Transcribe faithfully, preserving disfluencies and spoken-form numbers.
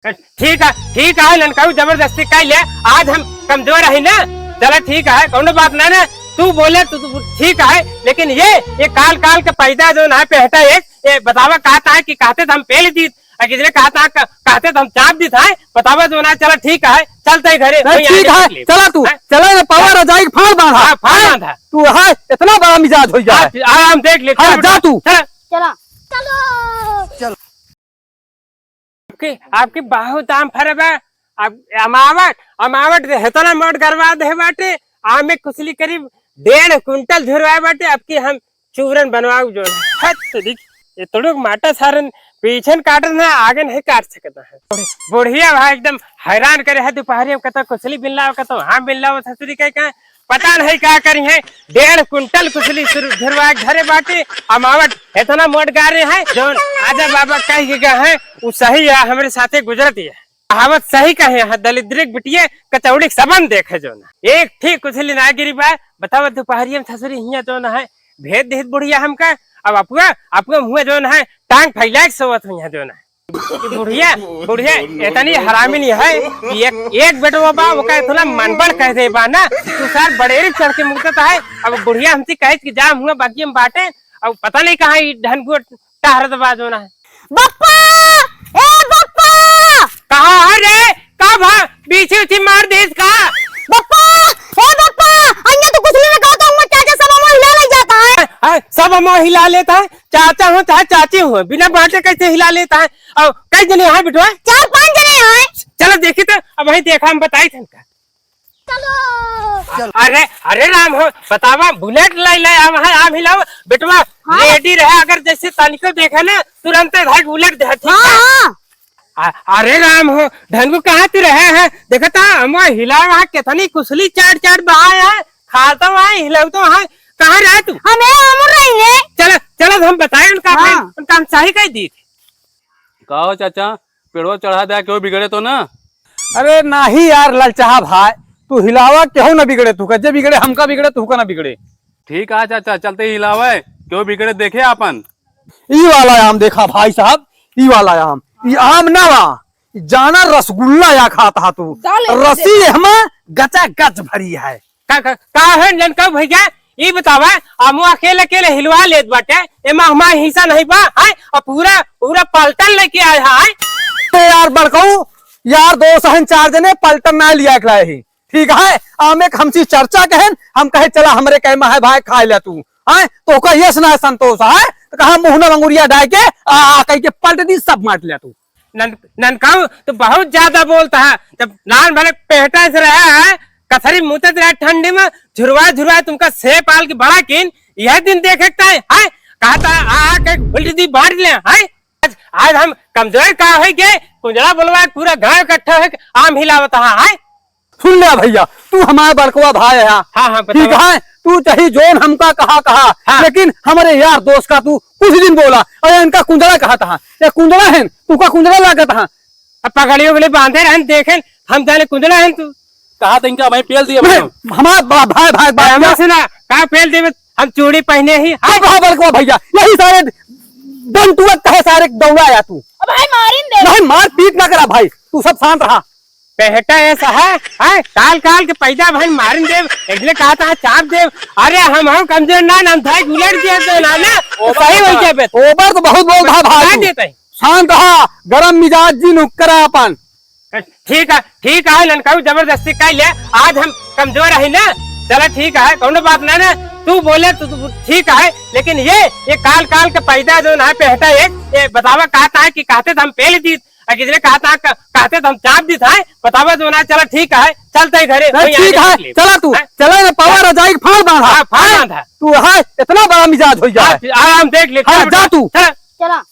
ठीक है, ठीक है, ननकाऊ जबरदस्ती कइ ले, आज हम कमजोर ही ना। चला ठीक है, कौनो बात ना ना, तू बोले तू, तू ठीक है, लेकिन ये, ये काल काल के पैदा जौन है पेहटा एक, ये बतावा कहत है कि कहते तो हम पेल दीत, और किसने कहत है, क-, कहते तो हम चाप दीत है, बतावा जौन है, चला ठीक है, चलते ही घरे, अरे वहीं ठीक आगे है, देख ले। चला तू, हैं? चला रे, पावा रजाई के फाड़ बांधा। हाँ, फाड़ हैं? बांधा। तू है, इतना बड़ा मिजाज हो गया हाँ, है। आ, हम देख ले, हाँ, चल जा बेटा, तू। चल। चला। चलो। चल। आपकी, आपकी बहुत आम फरे बा। अब अमावट, अमावट दे, हेतना मोट गरवा दे बाटे। आमे कुसली करीब डेढ़ कुंटल झुरवाए बाटे। आपकी हम चूरन बनवाऊ जो है। हट, तेरी, ये तोड़ो माटा सारन पीछे न काटत ना, आगे नहीं काट सकता है। बुढ़िया भाई एकदम हैरान करे है, दोपहरिया में कतो कुसली बिनलाओ, कतो हम बिनलाओ, ससुरी कह कह पता नहीं का करी है, डेढ़ कुंटल कुसली सुरु-, झुरवा के धरे बाटे, अमावट इतना मोट गारे है, जौन आजा बाबा कह के गए हैं, उ सही है, हमरे साथे गुजरत ही है। कहावत सही कहे हैं, दलिद्री के बिटिये कचौड़ी के सबन देखे जौन। एक ठीक कुसली ना गिरी बा, बतावा दोपहरिया में ससुरी हियाँ जौन है, भेज देहित बुढ़िया हमका, अब अपुआ, अपुआ मुँह जौन है, टांग फैला के सोवत हुई है जौन है। कि बुढ़िया, बुढ़िया इतनी हरामी नहीं है कि एक, एक बेटवा बा, ओका इतना मनबड़ कह दे बा ना, तू सार बड़ेरी चढ़ के मुकत है। अब बुढ़िया हमसे कहे कि जा हुआ बागी में बाटे, अब पता नहीं कहाँ ई ढनगुआ टहरत बा जो ना है। बप्पा! ए बप्पा! कहाँ है रे? का भा? बीछी उछी मार दे इसका। बप्पा! ए बप्पा! अन्य तो कुछ नहीं लगा तो हुआ चाचा सब अमवा हिला ले जाता है। हाँ, सब अमवा हिला लेता है। चाचा हो चाहे चाची हो, बिना बांटे कैसे हिला लेता है? और कई जने हैं बिटवा? चार पांच जने हैं। चलो देखी तो, अब वही देखा, हम बताई थे इनका। चलो। अरे, अरे राम हो, बतावा, बुलेट लाई लाई, आम है, आम हिलाओ, बिटवा, हाँ। Ready रहे, अगर जैसे तनिको देखे ना, तुरंत भाई बुलेट दे, ठीक हाँ, है? हाँ। आ-, अरे राम हो, ढंगू कहाँ तू रहे है? देखता, हम हिला वहाँ कितनी कुसली चाट चाट बहाए है, खाता वहाँ, हिलाऊ तो वहाँ, कहाँ रहे तू? हमें उम्र नहीं है। चला, चला, हम बताए उनका, हाँ। उनका हम सही कह दी। का हो चाचा, पेड़वा चढ़ा दे, केहू बिगड़े तो ना? अरे नाही यार ललचाहा भाई, तू हिलावा केहू ना बिगड़े, तू का जे बिगड़े, हमका बिगड़े, तू का ना बिगड़े। ठीक है चाचा, चलते ही हिलावे, केहू बिगड़े देखे आपन। ई वाला आम देखा भाई साहब, ई वाला आम, ई आम ना बा, ई जाना रसगुल्ला या खात हा तू। डाले, रसी डाले। एहमा गचा गच भरी है। का, का, का है ननका भैया, ई बतावा, अमवा अकेले अकेले हिलवा लेत बाटे, एमा हमार हिस्सा नहीं बा, हैं? और पूरा, पूरा पलटन लेके आए हैं। ते यार बड़कऊ, यार दोस्त हन चार जने, पलटन ना लिया के लाए ही, ठीक है? आमे के हमसी चर्चा कहन, हम कहे चला हमरे कैमा है भाई, खा ले तू, हैं? तो ओका यस ना संतोष है, तो कहा मुँह ना मंगुरिया डाय के, आ, आ, कह के पलट दी, सब मार ले तू। नन-, ननकाऊ, तू बहुत ज्यादा बोलता है। जब नान भले पेहटा से रहा है, कथरी मुतत रहा ठंडी में, झुरवा झुरवा तुमका से पाल के बड़ा किन, यह दिन देखे के ताई, हाय, कहा था, आ, आ, के उल्टी दी बांट ले, हाय। आज, आज हम कमजोर का होई के, कुंजड़ा बोलवा के पूरा गांव इकट्ठा होई के आम हिलावत हा, हाय। सुन ले भैया, तू हमार बड़कवा भाई है। हाँ, हाँ, ठीक बतावा। है, तू चाहे जोन हमका कहा, कहा, हाँ। लेकिन हमरे यार दोस्त का तू कुछ दिन बोला, अरे इनका कुंजड़ा कहा था, ये कुंजड़ा है, तू का कुंजड़ा लागत हा। अब पगड़ियों के लिए बांधे रहन, देखें, हम जाने कुंजड़ा है तू। कहा तो इनका भाई पेल दिया नहीं, भाई। हमारा बा-, भाई, भाई, भाई, बात हमें क्या? सुना, का पेल देवे, हम चूड़ी पहने ही, हाँ। चुप रहा बड़कवा भैया, यही सारे डंटुआ कहे सारे दौड़ा आया तू। अब भाई मारिन दे। नहीं, मार पीट ना करा भाई, तू सब शांत रहा। बेटा ऐसा है, हैं? काल काल के पैदा भइल मारिन देव, एकले कहा था चाप देव। अरे हम, हम कमजोर ना, हम धाई उलट दिया तो ना, ना, तो ओबर सही होई बा। क्या बे? ओबर तो बहुत बोल भा, भा बता तू। देते हैं। शांत रहा, गरम मिजाज जी नुक करा अपन। ठीक है, ठीक है, ननकाऊ जबरदस्ती कर ले, आज हम कमजोर है ना, चला ठीक है, कौनो बात ना ना, तू बोले तो तू ठीक है, लेकिन ये, ये काल काल के पैदा जो ना पेहटा एक, ये बतावा कहता है कि कहते तो हम पेल दी, आ, किसने कहा था, क-, कहते तो हम चाप दी था, बतावा जो ना, चला ठीक है, चलते ही घरे, चल, वहीं ठीक आके है, देख ले। चला तू, हैं? चला रे, पावा रजाई के फाड़ बांधा। हाँ, फाड़ हैं? बांधा। तू है, इतना बड़ा मिजाज हो गया हाँ, है। आ, हम देख ले, हाँ, चल जा बेटा, तू। चल। चला।